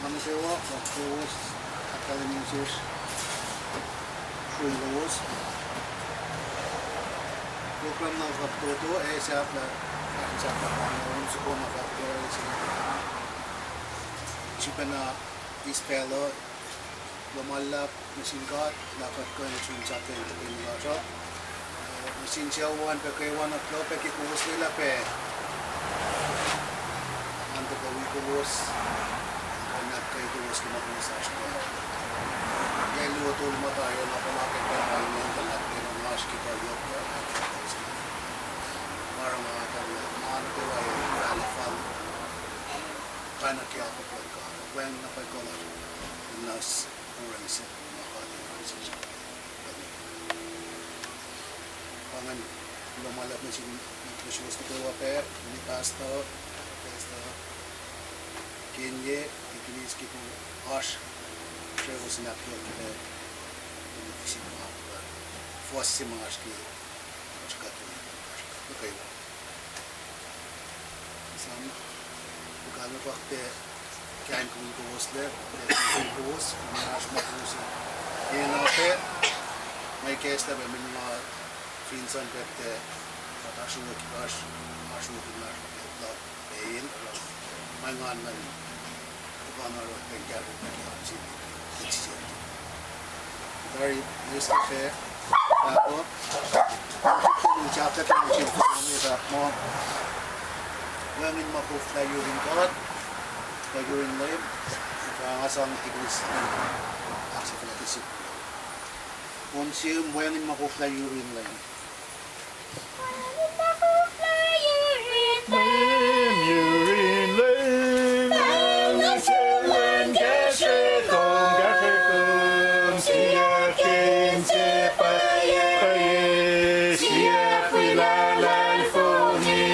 ma nuh kwewa, ma kowos, ahkkahlwemye sesr, srui lowos. Program na fahk toto, ac sahflah, ac sahflah pahng on soko na fahk toto, ac sahflah. Srihpac na eis pacl uh, kuloh ma luhlahp nuh sin God, lah kuht kuh in sun chapter in tuhkweni lasr uh. Nuh sin sucu an pac kwewa, na kuloh pac ke kowos lwelah pac an tuhkuh wi kowos, kuh na ke kowos ke ma kowos oasr kac. Ke luo tolu ma tari uh, na puhla ke pacl ma inge, kuh na ke ma oasr ke kuh yohk uh, ma oruh ma atuh ma nuh kwewa in fahla fal, pacna ke akwuck luhn God, wacngihn na pwacye kuh lasr, na s-, oraclah se ma God El oruh nuh sesr. Pa ingacn, kuloh ma luhlahp nuh sin mwet kosro nuh kwewa pac, pastor, pastor Kenye, deaconess ke oasr, srewos in ahkyohkye pac, in isi ma, fuhs se ma oasr ke, oasr kuht, oasr kuht nuh kwewa. Sam, kalmac fahk pac kain kom in kowos lac, kom in kowos, kom in oasr ma kowos, ena pac, ma ikacslah pac mweyen nga fin sang pac, kuht asruoki, asruoki na pac, el, ma engan luhn, kuh na oruh pacl kahsruh pac ke an sin, tari, eis kac, pahpah, in chapter in sin, in chapter muh, wacngihn ma koflah yurin God, kuh yurin Leum, pa nga sang ke kowos, akse fahk ke sip. Kom sihm, wacngihn ma koflah yurin Leum. Wacngihn ma koflah yurin Leum, yurin Leum, wacngihn ma koflah yurin Leum, kahsrwe kom, kahsrwe kom, siyuck ke inse pwacye, pwacye, siyuck wi lahlfongi,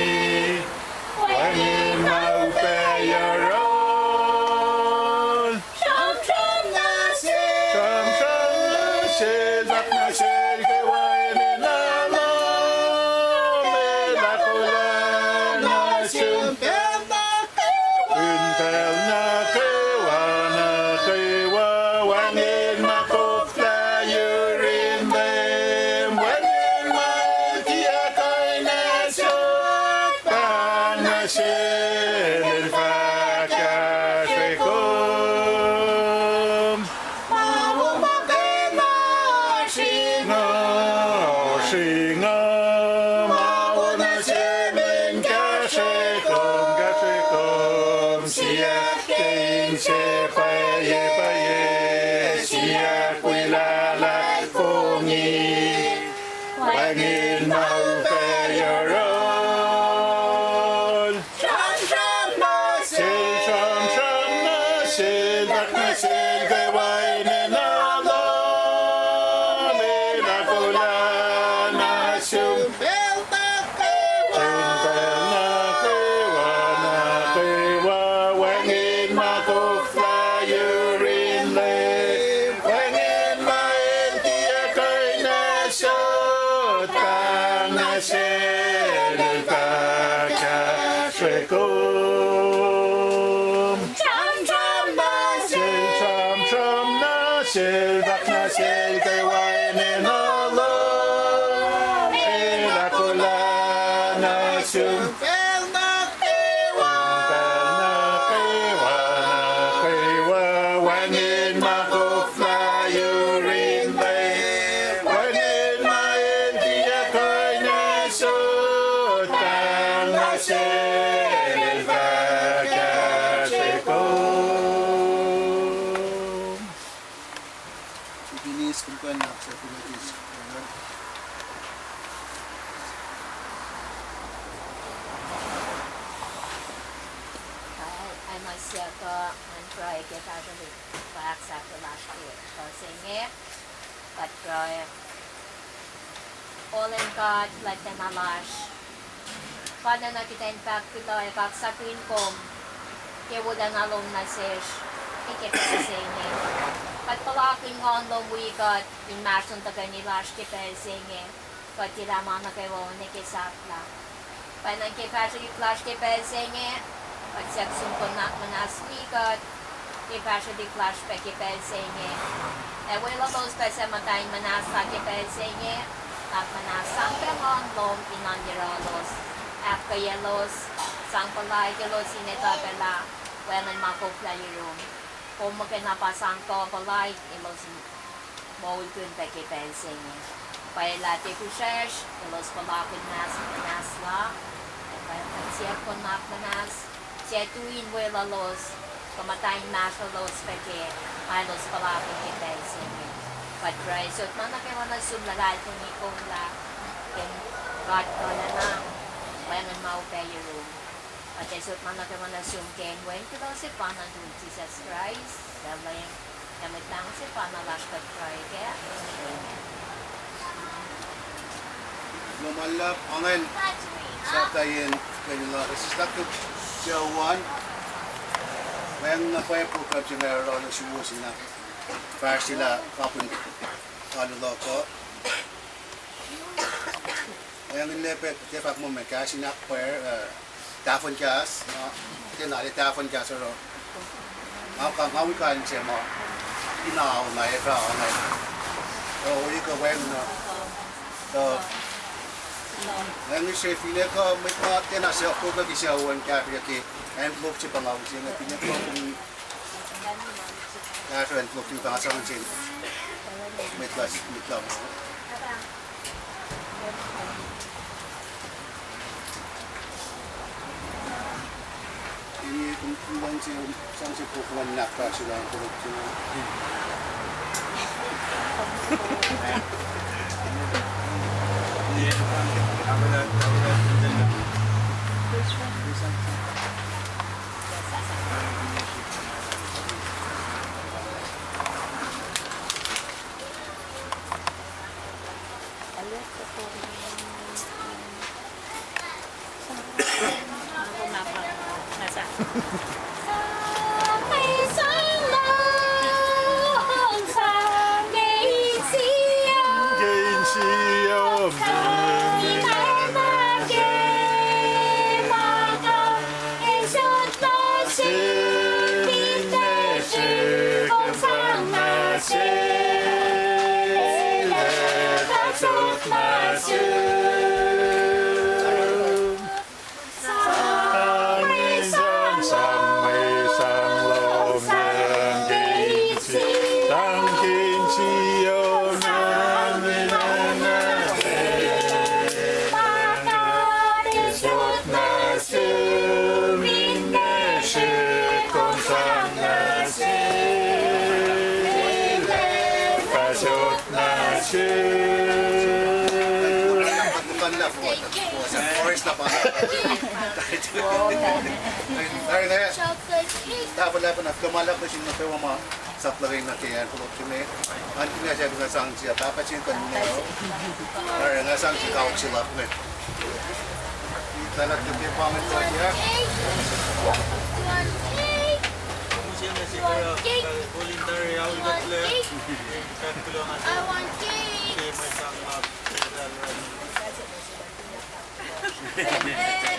wacngihn ma upac yohrohl. Sramsram nuh sel, sramsram nuh sel, fahk nuh sel kwewa enenuh lom, el ahkolah nuh sum pacl nuh kwewa, in pacl nuh kwewa, nuh kwewa, wacngihn ma koflah yurin Leum, wacngihn ma tiac kuh in acsot, pa nuh sel el fahk kahsrwe kom. Ma wo ma kena oasr inge, oasr inge, ma wo nuh sel in kahsrwe kom, kahsrwe kom, siyuck ke inse pwacye, pwacye, siyuck wi lahlfongi, wacngihn ma upac yohrohl. sum pacl nuh kwewa, sum pacl nuh kwewa, nuh kwewa, wacngihn ma koflah yurin Leum, wacngihn ma El tiac kuh in sot, pahng nuh Sel, El fah kahsrwe kom. Sramsram nuh Sel, sramsram nuh Sel, fahk nuh Sel kwewa enenuh lom, El ahkolah nuh sum pacl nuh kwewa, pacl nuh kwewa, nuh kwewa, wacngihn ma koflah yurin Leum, wacngihn ma El tiac kuh in sot, pahng nuh Sel, El fah kahsrwe kom. Ikinis, kom kuh in ahksahfyelah ke Pahpah, nga muh siyuck uh ngan pruhe ke kahsruh liki ahksahfyelah ke pacl se inge. Kuht pruhe. O Leum God, Leum Elan lasr, pa na nuh kuht in fahk kuloh ac kaksakihn kom ke wolacna lom nuh sesr ke pacl se inge. Kuht puhlakihn Nguhn lom wi kuht inmahsrlon tuhkweni lasr ke pacl se inge. Kuht tiac lah ma nuh kwewa oacna ke sahflah. Pwacnwacng ke fahsrwelihk lasr ke pacl se inge, kuht siyuck sum kom nuhnak muhnahs wi kuht ke fahsrwelihk lasr pac ke pacl se inge. Ac weluhlos pac suc muhta in muhnahslah ke pacl se inge, nuhnak muhnahs sang pac Nguhn lom in oan yohrohlos, ahkkweyaclos, sang puhlaik ke elos in etuh pac lah wacngihn ma koflah yurum. Kom muhkwena pa sang kuh puhlaik elos in moulkihn pac ke pacl se inge. Pwacye lah tiac fihsracsr elos puhlakihn muhnahslah, ac kuht siyuck kom nuhnak muhnahs, tiac tui in weluhlos, kuh muhta inmahsrlolos pac ke ma elos puhlakihn ke pacl se inge. Kuht pruhe, sot ma nuh kwewa nuh sum, luhlahlfongi kom lah kom God kuhlacna, wacngihn ma upac yurum. Kuht ac sot ma nuh kwewa nuh sum ke inen Wen kuloh sefanna nuhtum Jisus Kraist, Leum ac Mwet Lahngo sefanna lasr, kuht pruhe kac. Amen. Kuloh ma luhlahp, ingacn sapta yen kena la sislah ke sucu an. Wacngihn na pwacye program se inge oruh nuh suwos in fahsr lah kapihn alu luhk uh. Wacngihnlac pac, tiac fahk muh ma kahs in ahkpwacr, uh, tahfuhn kahs, uh, tiac na lah tahfuhn kahs oruh. Nga, nga wi kain se ma ina ao na ac fah, uh, ohiyac kuh wacngihn, uh, wacngihn se finne kuh mwet ma tiacna suhkuh kuh ke sucu an, kahsruh ke envelope se pa nga use inge, finne kuh kom kahsruh envelope se pa nga sang nuh sin mwet la, mwet la ma Ini kom, kom luhngse, sang se kom kuh in nahkfahsryelah envelope se inge. Forest na pa. Tari na. Tahfuh luhlahp na kuh ma luhlahp nuh sin nuh kwewa ma sap luhkeni nuh ke acn fohlohk se inge. An kihn sahp nga sang sie pahpah se kuh in nero. Tari nga sang sie kawuck se luhk inge. Talat ke pa men kuh ya. Voluntary, I want cake. Amen. Amen.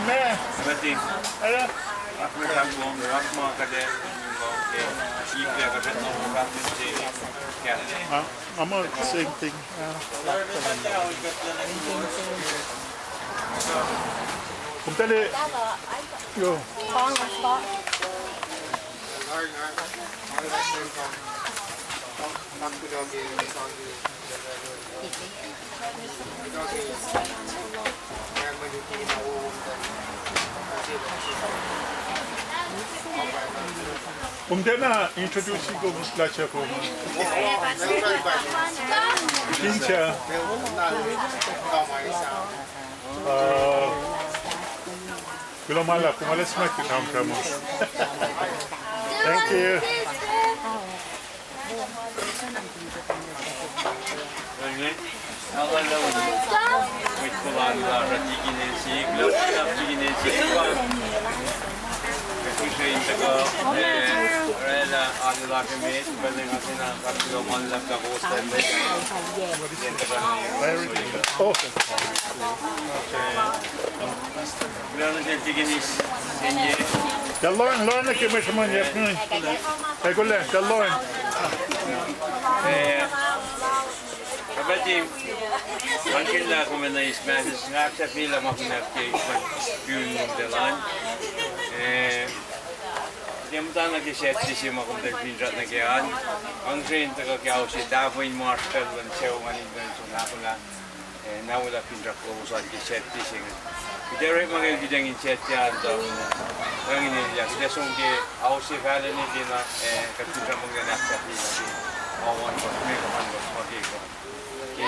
Amen. Nga, nga muh same thing. Ah, kom tali, yo. Kom tiacna introduce kom lah suc kom. Ginger. Uh, kuloh ma luhlahp, kom arlac smack ke kampare ma. Thank you. Very good. Oh. Tell Lauren, Lauren, ke mwe sruhmuhnyuck inge. Ac kol, tell Lauren. Eh, Pahpah Tim, nga kena kom in eis message, nga ahksahfyelah ma kom ac ke piun lom tuh elan. Eh, ke muhtana ke Saturday se ma kom tuh finsrak nuh ke an, nga sang tuhkuh ke ao se tahfuh in masr pacl luhn sucu ngan in kuh in som ahkolah. Eh, na welah finsrak lowos an ke Saturday se inge. Kuht ac orekmakihn kuht in Saturday an tuh wacngihn elyah. Kuht ac som ke ao se fahla nuh ke na, eh, kuht finsrak muh kuht in ahksahfyelah ke ao an kuh me kuh an kuh ma ke kuh. Ke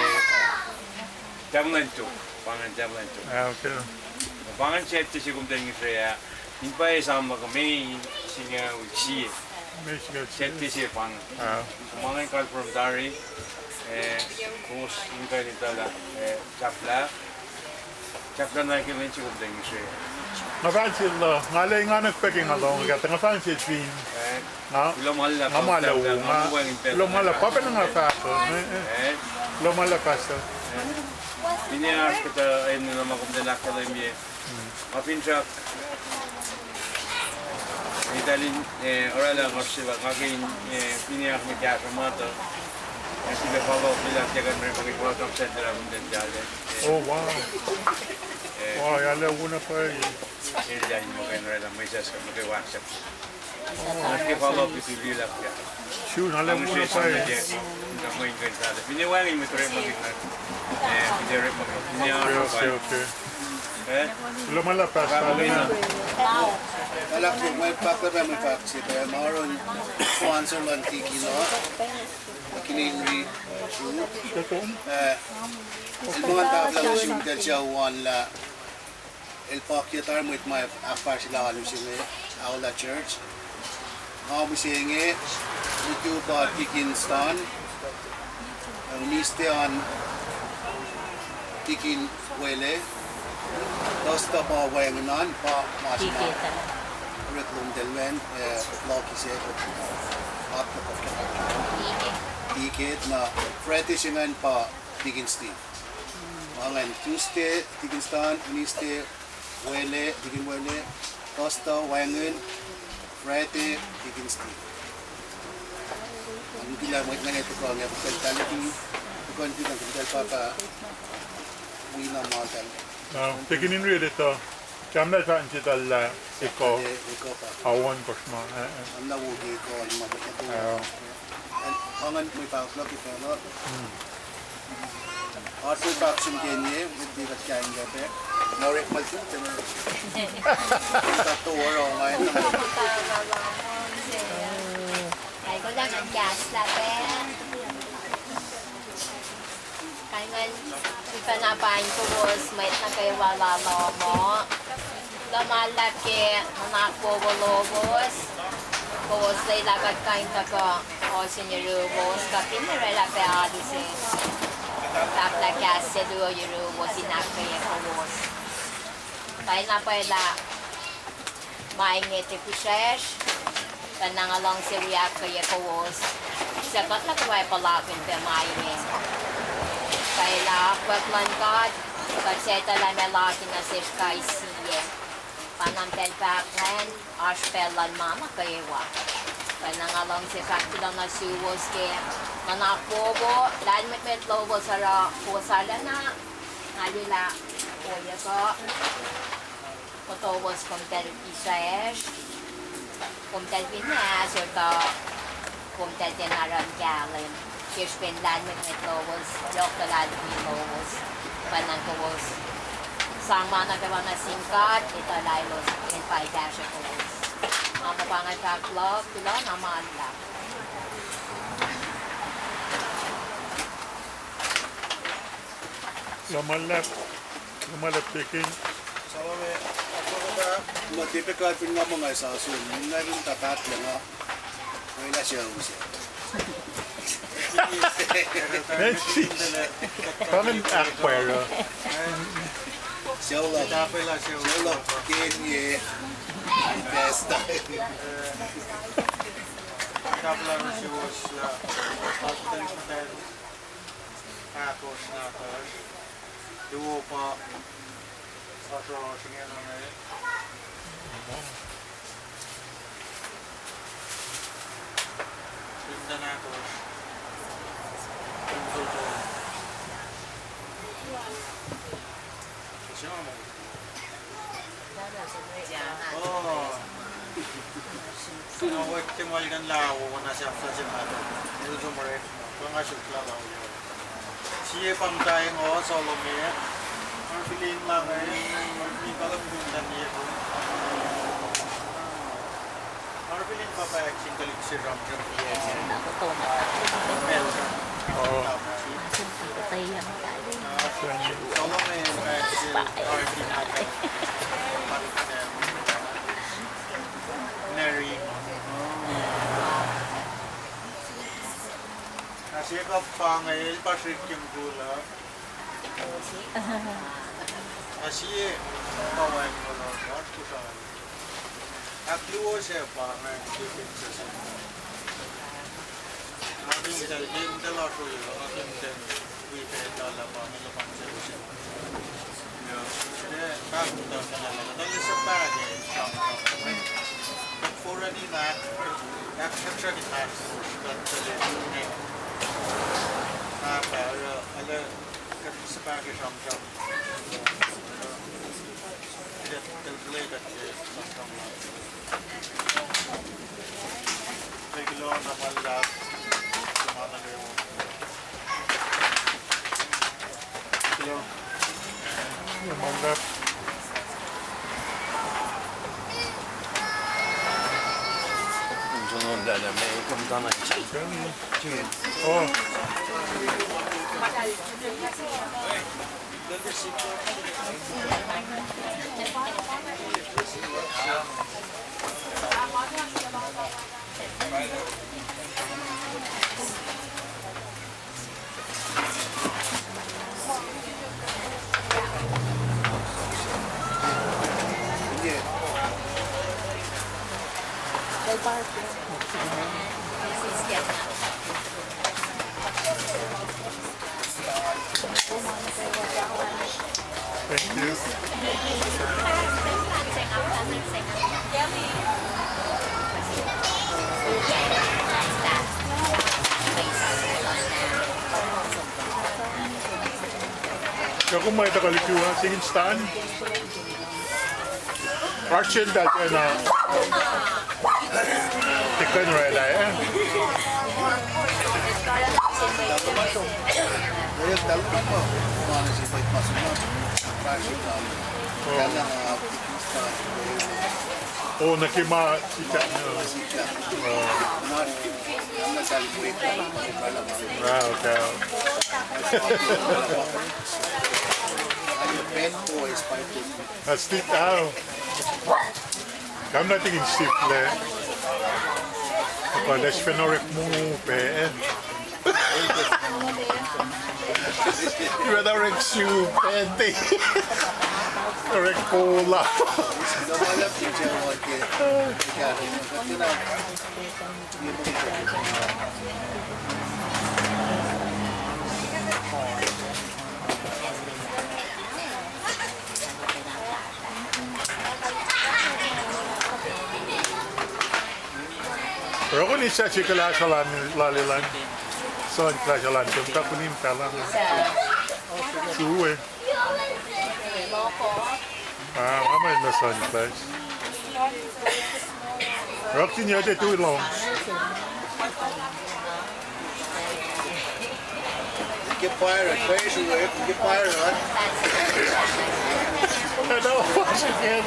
Tamuhlwel Tok, pa ingacn Tamuhlwel Tok. Ah, okay. Pa ingacn Saturday se kom tuh ngihsre ah, in pa esam luhk me singucul sie. Saturday se pa ingacn. Ah. Ma ingacn confirm tari, eh, kowos in kuh in etuh lah, eh, sahflah, sahflah na ke lwen se kom tuh ngihsre. Nga fahk sel, uh, nga lwelah nga nuh pac ke nga lohng, nga fahk sel fin. Eh, kuloh ma luhlahp, kuloh ma luhlahp, pa pacna nga fahk, eh, eh. Kuloh ma luhlahp, Pastor. Finne oasr kuhtuh enenuh ma kom tuh ahkkahlwemye. Nga finsrak eltahl in, eh, oraclah nga srihke nga ke in, eh, finne oasr ma kahsruh ma tuh, eh, srihpac follow up liki kuht in orekmakihn Welcome Center ah kom tuh tari. Oh, wow. Wow, arlac wona pwacye. Elyah in muh kuh in oraclah mwesahs kuht nuh ke WhatsApp. Nga srihke follow up liki lilap ah. Sure, arlac wona pwacye. Nga mwe in kuh in tari. Finne wacngihn mwet orekmakihn. Eh, finne orekmakihn. Finne oasr ma. Okay, okay. Eh? Kuloh ma luhlahp, Pastor. Kuloh ma luhlahp, mwet pahpah, mwe fahk se pac ma oruh sponsor luhn tiki na. Kihtin ri, eh, el muh tahfwelah nuh sin eltahl sucu an lah el pakiyac tari mwet ma ahkfahsryelah alu se inge, Aula Church. Nga mihsenge, lutu pa Tikin Stan, Minister an Tikin Wele, Pastor pa wacngihn an pa ma se ma orek lom tuh lwen, eh, luhk se, Tikin na Friday se ingacn pa Tikin Steve. Ma ingacn Tuesday, Tikin Stan, Wednesday, Wele, Tikin Wele, Thursday, wacngihn, Friday, Tikin Steve. Nga lutiyuck mwet ingacn tuhkuh inge, kuht tari, tuhkuh in kuht in kuht pahpah wi na ma eltahl. Na, Tikin in rit etuh. Kamna fahk nuh sel lah ekuh. Ekuh pa. Awan kosma, eh, eh. Kamna wo ke ekuh, ma kuht na to. Angan mwe pahkluh ke pacl uh. Oasr mwe pahk sum ke inge, met liki kuht kain kapac. Nga orekma sum ke inge. Kuht to oruh ma inge. Ai, kuht ac ngan kahs lah pac. Kain ngan sifacna paing kowos mwet nuh kwewa lalo muh. Kuloh ma luhlahp ke nuhnak wowo lowos. Kowos lwelah kuht kuh in tuhkuh ohsun yuruwos, kuht fin orwaclah pac alu se. Tahfwelah kahs se luo yuruwos in ahkkweye kowos. Pwacyena pwacye lah ma inge tiac fihsracsr, pacna nga luhngse wi ahkkweye kowos. Suc kuht nuh kwewa puhlakihn pac ma inge. Pwacye lah akwuck luhn God, kuht suc etuh lah ma laki nuh sesr kais sie. Pa na pacl fahk ingacn, oasr pacl luhn ma nuh kwewa. Pacna nga luhngse fahk kuloh nuh suwos ke nuhnak wowo, lahlmwetmwet lowos oruh kowos arulacna, nga liye lah ohiyac kuh, kowos komtahl fihsracsr, komtahl fin ahsor tuh, komtahl tiacna run kahlwem, ke srihpen lahlmwetmwet lowos, yohk luhlahlfongi lowos, pacna kowos sang ma nuh kwewa nuh sin God, etuh lah elos in pa kahsruh kowos. Nga muh pa nga fahk luhk, kuloh na ma luhlahp. Kuloh ma luhlahp, kuloh ma luhlahp Tekin. Salome, ma tiac pac kalfin nga muh nga sasuc, nga rin ta pahtlac nga. Welah sucu se. Nancy. Pahngon ahkpwacr uh. Sucu luhk. Sucu luhk ke inge. Pastor. Ahkosr nahtuhsr. Luo pa asroasr inge nuh inge. Fin tuh nahtuhsr. Fin tuh. Oh. Nga wek tiac muhlkuhnlah wo na sahflah se ma tuh. El som orek. Kuh nga suk lah lao. Sie pangtaing uh, Salome. Arfilen lah inge. Arfilen kalem kun tani ye kun. Arfilen pahpah sin tuhlihk se sramsram. Yes. Pacl. Oh. Salome, Arfilen. Mary. Na sie kuh pa inge el pa srihk ke mukul uh. Na sie pa wacngihn oasr puhsra. Ahkluo se pa inge ke picture se. Nga ke mtal, ke mtal lasr uh, nga ke mtal wi pac etuh lah pa inge luhpan se. Thank you. Soko ma etuh kaliki uh, singin stan. Archen tahl pacna. Tiken oraclah, eh? Oh, nuh ke ma sikyak. Ah, okay. That's the, oh. Kam na tikin sip le. Apa, let's fen orek mu pe. Iwe na orek su pe. Orek kola. Oruh kom in siyuck kuhlahs lal, lal elan. Siyuck kuhlahs lal, kom ta kunim palan. Sue. Ah, nga ma na siyuck kuhlahs. Oruh kom in yac tu lohng. Get pirate, praise the Lord, get pirate. Hello, once again.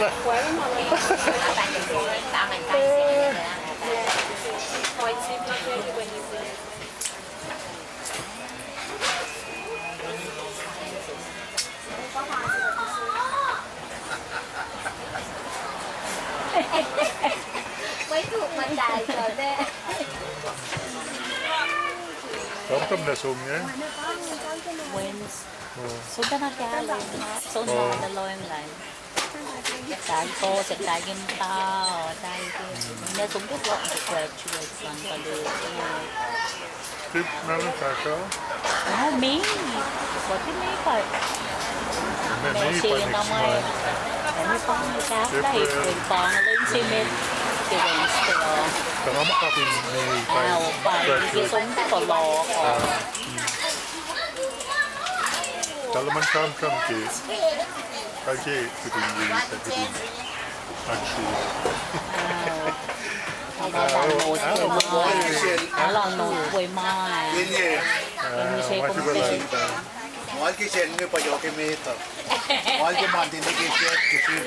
Kam kam na som inge? Wednesday. Oh. Som pacna kahlwem, som na lohng lal. Tahl ko se tahl in ta, tahl ke. Na som ke graduate luhn college. Trip na na sasa? Ah, me. What do you mean by? Me, me, se na ma. Ano pang sa tahl, pang lun se me. Ke Wednesday, oh. Tama ma kapin me, ah, oh, pa, ke som ke kolo, oh. Tahl luhman sramsram ke. Tahl ke kihtin, kihtin. Angshu. Alang not we ma. English e kom. Wal ke sel nge pa yohk emet uh. Wal ke ma tiac nuh ke sel ke sel